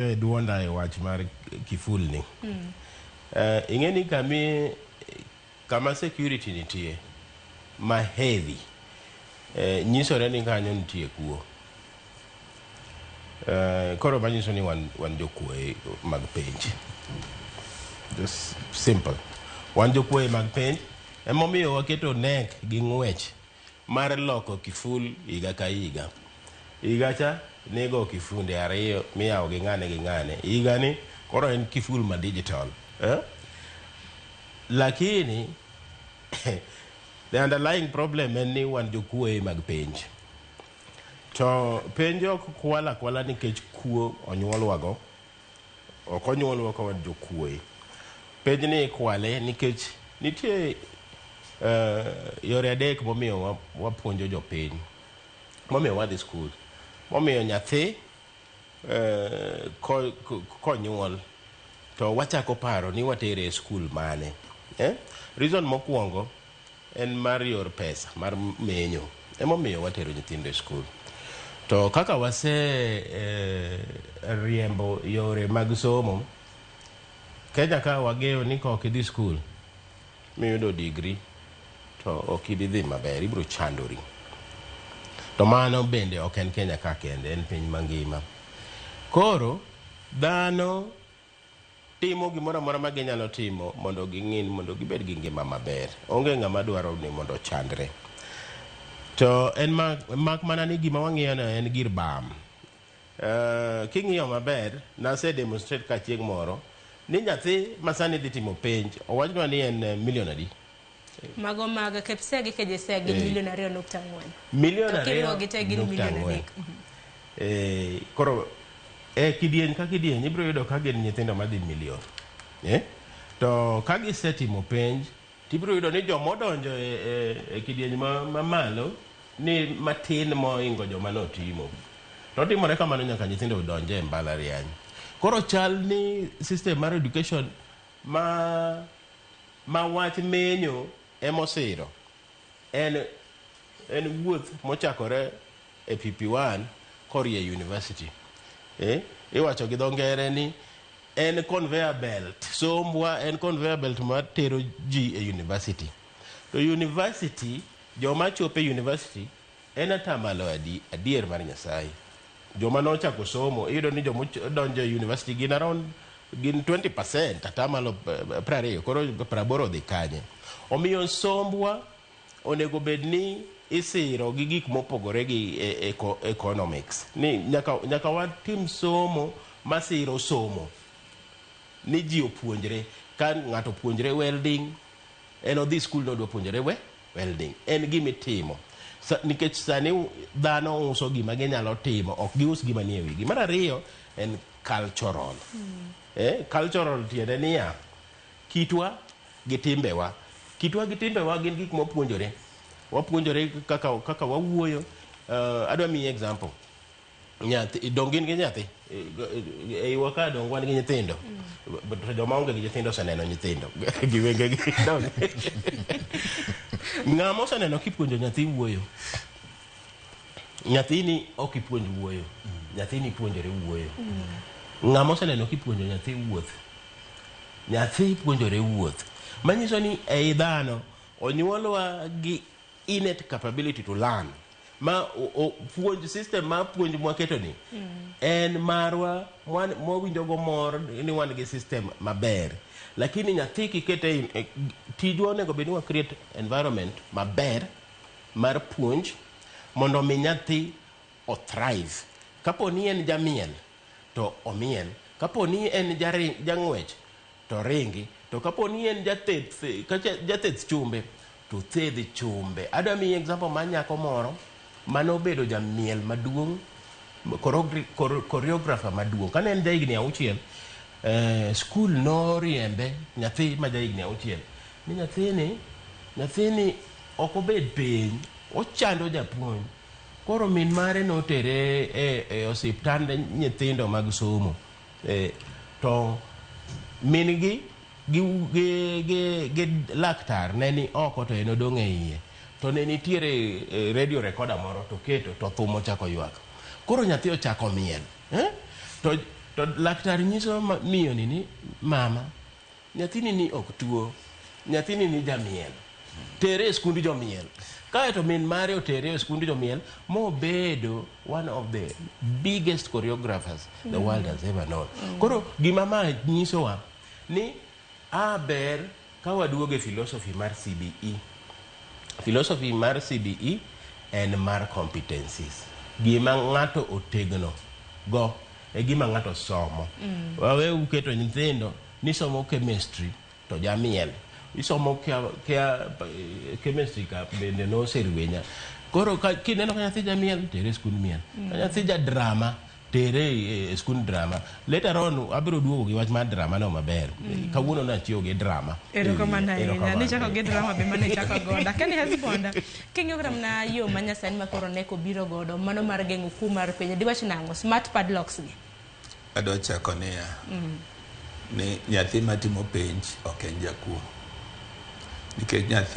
E duonda e wach mar kiful ni. Ing'e ni kama security nitie ma heavy, nyisore ni kanyo nitie kuo. Koro manyiso ni wan jokuoe mag penj. Just simple. Wan jokuoe mag penj. Emomiyo waketo nek gi ng'wech mar loko kiful higa ka higa. Higa cha nigo kifunde ariyo miyawo gi ng'ane gi ng'ane. Higa ni koro en kiful ma digital. Eh? Lakini the underlying problem en ni wan jokuoe mag penj. To penj ok kwal akwala nikech kuo onyuolwago. Ok onyuolwa ka wan jokuoe. Penj ni ikwale nikech nitie yore adek momiyo wapuonjo jopiny. Momiyo wadhi skul. Momiyo nyathi konyuol to wachako paro ni watere e skul mane. Eh? Reason mokwongo en mar yor pesa, mar menyo. Emomiyo watero nyithindo e skul. To kaka wase riembo yore mag somo, Kenya ka wageo ni ka ok idhi skul miyudo degree to ok ibi dhi maber, ibiro chandori. To mano bende ok en Kenya ka kende, en piny mangima. Koro dhano timo gimoro amora ma ginyalo timo mondo ging'in mondo gibed gi ngima maber. Onge ng'ama dwaro ni mondo ochandre. To en mak mana ni gima wang'iyo no en gir bam. King'iyo maber, nase demonstrate ka chieng' moro ni nyathi ma sani dhi timo penj, owachnwa ni en milion adi? Mago mag KPSEA gi KJSEA gin 2.4 million. Milion To ariyo kiriwogi te gin nukta milion ang'wen. 3. Koro e kidieny ka kidieny ibiro yudo ka gin nyithindo madhi milion. Eh? To ka gisetimo penj, tibiro yudo ni joma odonjo e kidieny ma malo ni matin mohingo joma notimo. To timore kamano nyaka nyithindo odonje e mbalariany. Koro chal ni system mar education ma wach menyo emosiro en wuoth mochakore e PP1 korie university. Eh? Iwacho gi dho ngere ni en conveyor belt. Sombwa en conveyor belt mar tero ji e university. To university, joma chopo e university en atamalo adier mar Nyasaye. Joma nochako somo, iyudo ni joma odonjo e university gin around gin 20%, atamalo 20, koro 80 odhi kanye. Omiyo sombwa onego bed ni isiro gi gik mopogore gi economics. Ni nyaka watim somo masiro somo. Ni ji opuonjre. Ka ng'ato opuonjre welding, en odhi skul nodwa puonjore welding. En gima itimo. Nikech sani dhano uso gima ginyalo timo, ok gius gima nie wigi. Mar ariyo en cultural. Cultural tiende niya, kitwa gi timbewa. Kitwa gi timbewa gin gik mwapuonjore. Wapuonjore kaka wawuoyo. Adwa miyi example. Nyathi, dong gin gi nyathi. E iwa ka dong wan gi nyithindo. To joma onge gi nyithindo oseneno nyithindo. Gi wengegi. Dong. Ng'ama oseneno kipuonjo nyathi wuoyo. Nyathini ok ipuonj wuoyo. Nyathini puonjore wuoyo. Ng'ama oseneno kipuonjo nyathi wuoth. Nyathi puonjore wuoth. Manyiso ni ei dhano onyuolwa gi innate capability to learn. Ma puonj system ma puonj mwaketo ni en marwa mwawinjo go mor ni wan gi system maber. Lakini nyathi kikete tijwa onego bed ni wa create environment maber mar puonj mondo mi nyathi o thrive. Kapo ni en jamiel to omiel. Kapo ni en jang'wech to ringi. To kapo ni en jatheth chumbe to thedh chumbe. Adwa miyi example mar nyako moro manobedo jamiel maduong', choreographer maduong'. Kane en jahigni 6, skul noriembe nyathi ma jahigni 6 ni nyathini ok obed piny, ochando japuonj. Koro min mare notere e osiptand nyithindo mag somo. To min gi gi laktar ne ni oko to en odong' e iye. To ne nitiere radio recorder moro to keto to thum ochako ywak. Koro nyathi ochako miel. To To laktar nyiso miyo ni ni mama, nyathini ni ok tuo, nyathini ni jamiel. Tere e skund jomiel. Kaeto min mare otere e skund jomiel mobedo one of the biggest choreographers the world has ever known. Koro gima ma nyisowa ni a ber ka waduogo e philosophy mar CBE. Philosophy mar CBE en mar competencies. Gima ng'ato otegno go e gima ng'ato somo. Wawe keto nyithindo ni somo chemistry to jamiel. Isomo kia chemistry ka bende noserwenya. Koro ka kineno ka nyathi jamiel, tere e skund miel. Ka nyathi ja drama, tere e skund drama. Later on abiro duogo gi wach mar drama no maber. Kawuono nachiwo gi drama. Erokamano ahinya. Erokamano. Nichako gi drama be mane ichako godo. Akani husband, king'iyo kata mana yo ma nyasani ma koro nek obiro godo, mano mar geng'o kuo mar penjo, diwach nang'o? Smart padlocks gi. Adwa chako niya, ni nyathi matimo penj ok en jakuo. Nikech nyathi